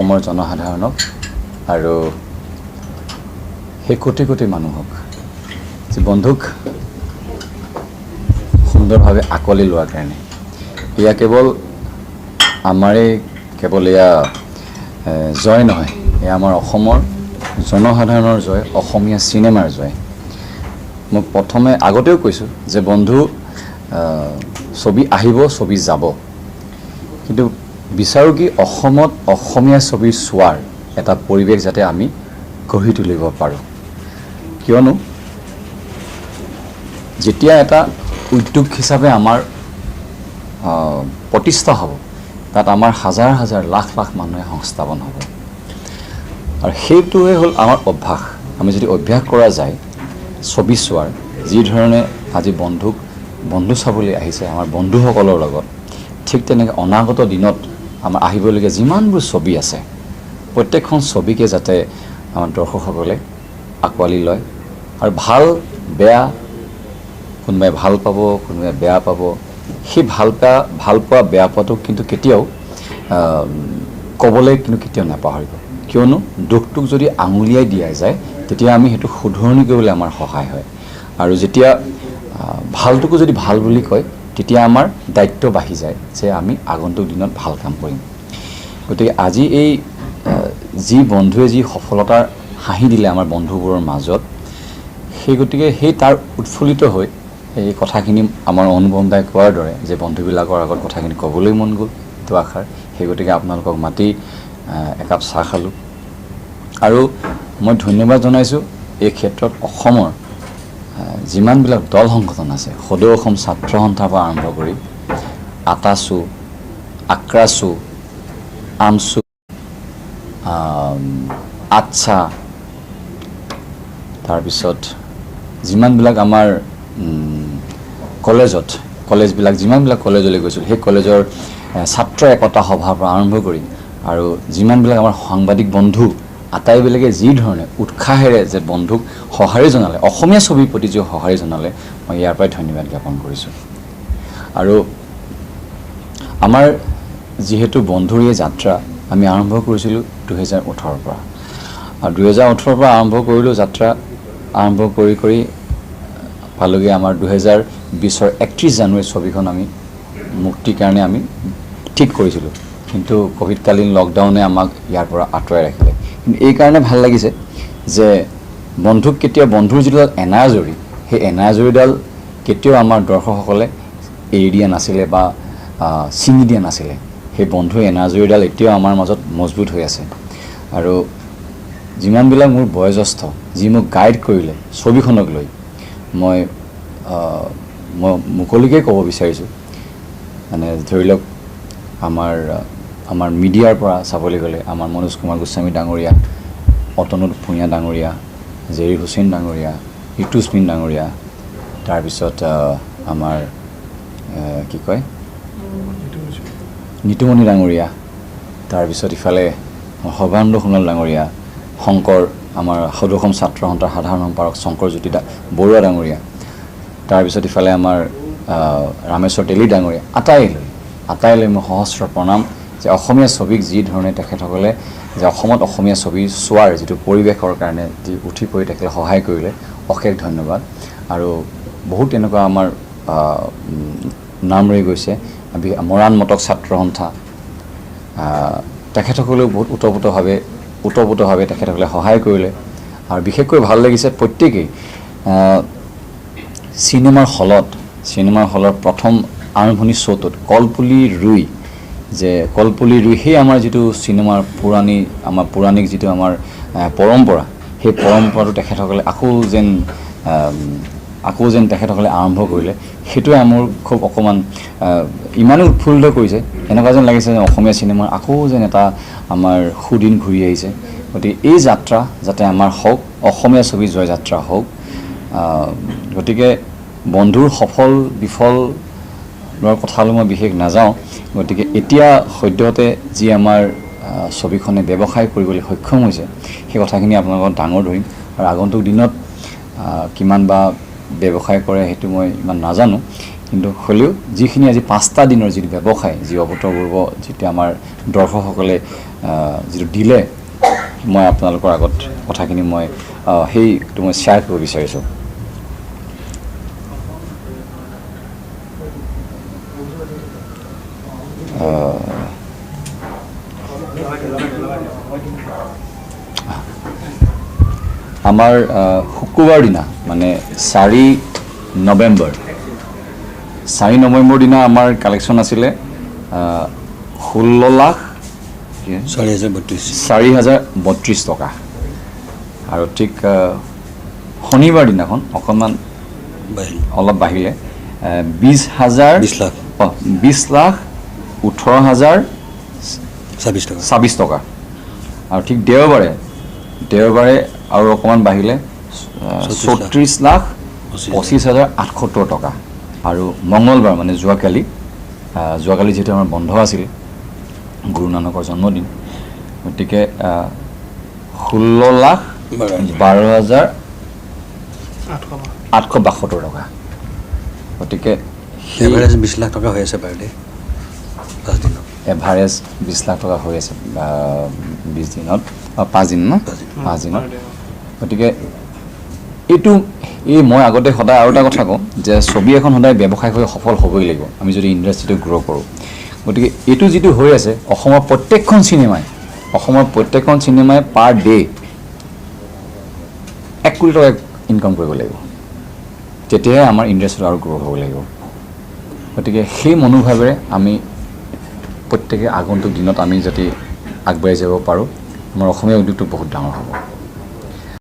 অসমৰ জনসাধাৰণক আৰু সেই কোটি কোটি মানুহক যি বন্ধুক সুন্দৰভাৱে আঁকোৱালি লোৱাৰ কাৰণে। এয়া কেৱল আমাৰেই কেৱল এয়া জয় নহয়, এয়া আমাৰ অসমৰ জনসাধাৰণৰ জয়, অসমীয়া চিনেমাৰ জয়। মই প্ৰথমে আগতেও কৈছোঁ যে বন্ধু ছবি আহিব, ছবি যাব, কিন্তু বিচাৰোঁ কি অসমত অসমীয়া ছবি চোৱাৰ এটা পৰিৱেশ যাতে আমি গঢ়ি তুলিব পাৰোঁ। কিয়নো যেতিয়া এটা উদ্যোগ হিচাপে আমাৰ প্ৰতিষ্ঠা হ'ব, তাত আমাৰ হাজাৰ হাজাৰ লাখ লাখ মানুহে সংস্থাপন হ'ব আৰু সেইটোৱে হ'ল আমাৰ অভ্যাস। আমি যদি অভ্যাস কৰা যায় ছবি চোৱাৰ, যি ধৰণে আজি বন্ধুক বন্ধু চাবলৈ আহিছে আমাৰ বন্ধুসকলৰ লগত, ঠিক তেনেকৈ অনাগত দিনত আমাৰ আহিবলগীয়া যিমানবোৰ ছবি আছে, প্ৰত্যেকখন ছবিকে যাতে আমাৰ দৰ্শকসকলে আঁকোৱালি লয় আৰু ভাল বেয়া, কোনোবাই ভাল পাব, কোনোবাই বেয়া পাব, সেই ভাল পোৱা বেয়া পোৱাটো কিন্তু কেতিয়াও ক'বলৈ কিন্তু কেতিয়াও নাপাহৰিব। কিয়নো দোষটোক যদি আঙুলিয়াই দিয়া যায়, তেতিয়া আমি সেইটো শুধৰণি কৰিবলৈ আমাৰ সহায় হয় আৰু যেতিয়া ভালটোকো যদি ভাল বুলি কয়, তেতিয়া আমাৰ দায়িত্ব বাঢ়ি যায় যে আমি আগন্তুক দিনত ভাল কাম কৰিম। গতিকে আজি এই যি বন্ধুৱে যি সফলতাৰ হাঁহি দিলে আমাৰ বন্ধুবোৰৰ মাজত, সেই গতিকে সেই তাৰ উৎফুল্লিত হৈ এই কথাখিনি আমাৰ অনুপম দাই কোৱাৰ দৰে যে বন্ধুবিলাকৰ আগত কথাখিনি ক'বলৈ মন গ'ল দুআষাৰ, সেই গতিকে আপোনালোকক মাতি একাপ চাহ খালোঁ। আৰু মই ধন্যবাদ জনাইছোঁ এই ক্ষেত্ৰত অসমৰ যিমানবিলাক দল সংগঠন আছে, সদৌ অসম ছাত্ৰ সন্থাৰ পৰা আৰম্ভ কৰি আটাচু, আক্ৰাচু, আমচু, আচ্ছা, তাৰপিছত যিমানবিলাক আমাৰ কলেজত কলেজবিলাক, যিমানবিলাক কলেজলৈ গৈছিলোঁ, সেই কলেজৰ ছাত্ৰ একতা সভাৰ পৰা আৰম্ভ কৰি আৰু যিমানবিলাক আমাৰ সাংবাদিক বন্ধু, আটাইবিলাকে যি ধৰণে উৎসাহেৰে যে বন্ধুক সঁহাৰি জনালে, অসমীয়া ছবিৰ প্ৰতি যি সঁহাৰি জনালে, মই ইয়াৰ পৰাই ধন্যবাদ জ্ঞাপন কৰিছোঁ। আৰু আমাৰ যিহেতু বন্ধুৰ এই যাত্ৰা আমি আৰম্ভ কৰিছিলোঁ 2018ৰ পৰা আৰু 2018ৰ পৰা আৰম্ভ কৰিলোঁ, যাত্ৰা আৰম্ভ কৰি কৰি পালোগৈ আমাৰ 2020ৰ 31 জানুৱাৰী ছবিখন আমি মুক্তিৰ কাৰণে আমি ঠিক কৰিছিলোঁ। কিন্তু ক'ভিডকালীন লকডাউনে আমাক ইয়াৰ পৰা আঁতৰাই ৰাখিলে। কিন্তু এই কাৰণে ভাল লাগিছে যে বন্ধুক কেতিয়াও, বন্ধুৰ যিডাল এনাজৰী, সেই এনাজৰীডাল কেতিয়াও আমাৰ দৰ্শকসকলে এৰি দিয়া নাছিলে বা ছিঙি দিয়া নাছিলে। সেই বন্ধুৰ এনাজৰীডাল এতিয়াও আমাৰ মাজত মজবুত হৈ আছে। আৰু যিমানবিলাক মোৰ বয়োজ্যেষ্ঠ যি মোক গাইড কৰিলে ছবিখনক লৈ, মই মুকলিকৈ ক'ব বিচাৰিছোঁ, মানে ধৰি লওক আমাৰ মিডিয়াৰ পৰা চাবলৈ গ'লে আমাৰ মনোজ কুমাৰ গোস্বামী ডাঙৰীয়া, অতনু ভূঞা ডাঙৰীয়া, জেৰি হুছেইন ডাঙৰীয়া, ঋতুস্মিন ডাঙৰীয়া, তাৰপিছত আমাৰ কি কয় নিতুমণি ডাঙৰীয়া, তাৰপিছত ইফালে সৰ্বানন্দ সোণোৱাল ডাঙৰীয়া, শংকৰ, আমাৰ সদৌ অসম ছাত্ৰ সন্থাৰ সাধাৰণ সম্পাদক শংকৰজ্যোতি বৰুৱা ডাঙৰীয়া, তাৰপিছত ইফালে আমাৰ ৰামেশ্বৰ তেলী ডাঙৰীয়া, আটাইলৈ মই সহস্ৰ প্ৰণাম যে অসমীয়া ছবিক যি ধৰণে তেখেতসকলে যে অসমত অসমীয়া ছবি চোৱাৰ যিটো পৰিৱেশৰ কাৰণে যি উঠি পৰি তেখেতে সহায় কৰিলে, অশেষ ধন্যবাদ। আৰু বহুত তেনেকুৱা আমাৰ নাম ৰৈ গৈছে। মৰাণ মটক ছাত্ৰ সন্থা, তেখেতসকলেও বহুত ওতপ্ৰোতভাৱে তেখেতসকলে সহায় কৰিলে। আৰু বিশেষকৈ ভাল লাগিছে প্ৰত্যেকেই চিনেমাৰ হলৰ প্ৰথম আৰম্ভণি শ্ব'টোত কলপুলি ৰুই যে কলপুলি ৰুই সেই আমাৰ যিটো চিনেমাৰ পুৰাণি, আমাৰ পৌৰাণিক যিটো আমাৰ পৰম্পৰা, সেই পৰম্পৰাটো তেখেতসকলে আকৌ যেন তেখেতসকলে আৰম্ভ কৰিলে। সেইটোৱে মোৰ খুব অকণমান ইমানেই উৎফুল্লিত কৰিছে, এনেকুৱা যেন লাগিছে যে অসমীয়া চিনেমাৰ আকৌ যেন এটা আমাৰ সুদিন ঘূৰি আহিছে। গতিকে এই যাত্ৰা যাতে আমাৰ হওক, অসমীয়া ছবি জয় যাত্ৰা হওক। গতিকে বন্ধুৰ সফল বিফলৰ কথালৈ মই বিশেষ নাযাওঁ। গতিকে এতিয়া সদ্যহতে যি আমাৰ ছবিখনে ব্যৱসায় কৰিবলৈ সক্ষম হৈছে, সেই কথাখিনি আপোনালোকক ডাঙৰ ধৰিম। আৰু আগন্তুক দিনত কিমান বা ব্যৱসায় কৰে সেইটো মই ইমান নাজানো। কিন্তু হ'লেও যিখিনি আজি 5টা দিনৰ যিটো ব্যৱসায়, যি অভূতপূৰ্ব, যিটো আমাৰ দৰ্শকসকলে যিটো দিলে, মই আপোনালোকৰ আগত কথাখিনি মই সেইটো মই শ্বেয়াৰ কৰিব বিচাৰিছোঁ। আমাৰ শুক্ৰবাৰ দিনা মানে 4 নৱেম্বৰ, 4 নৱেম্বৰ দিনা আমাৰ কালেকশ্যন আছিলে 16 লাখ 4,032 টকা। আৰু ঠিক শনিবাৰ দিনাখন অকণমান অলপ বাঢ়িলে, 20,18,026 টকা। আৰু ঠিক দেওবাৰে আৰু অকণমান বাঢ়িলে 36,25,870 টকা। আৰু মঙলবাৰ মানে যোৱাকালি, যোৱাকালি যিহেতু আমাৰ বন্ধ আছিল গুৰু নানকৰ জন্মদিন, গতিকে 16,12,872 টকা। গতিকে এভাৰেজ 20 লাখ টকা হৈ আছে পাৰ ডে, 5 দিনত এভাৰেজ 20 লাখ টকা হৈ আছে 20 দিনত, 5 দিন ন, 5 দিনত। গতিকে এইটো এই মই আগতে সদায় আৰু এটা কথা কওঁ যে ছবি এখন সদায় ব্যৱসায় হৈ সফল হ'বই লাগিব, আমি যদি ইণ্ডাষ্ট্ৰিটো গ্ৰ' কৰোঁ। গতিকে এইটো যিটো হৈ আছে, অসমৰ প্ৰত্যেকখন চিনেমাই পাৰ ডে 1 কোটি টকা ইনকাম কৰিব লাগিব, তেতিয়াহে আমাৰ ইণ্ডাষ্ট্ৰিটো আৰু গ্ৰ' হ'ব লাগিব। গতিকে সেই মনোভাৱেৰে আমি প্ৰত্যেকে আগন্তুক দিনত আমি যদি আগবাঢ়ি যাব পাৰোঁ, আমাৰ অসমীয়া উদ্যোগটো বহুত ডাঙৰ হ'ব।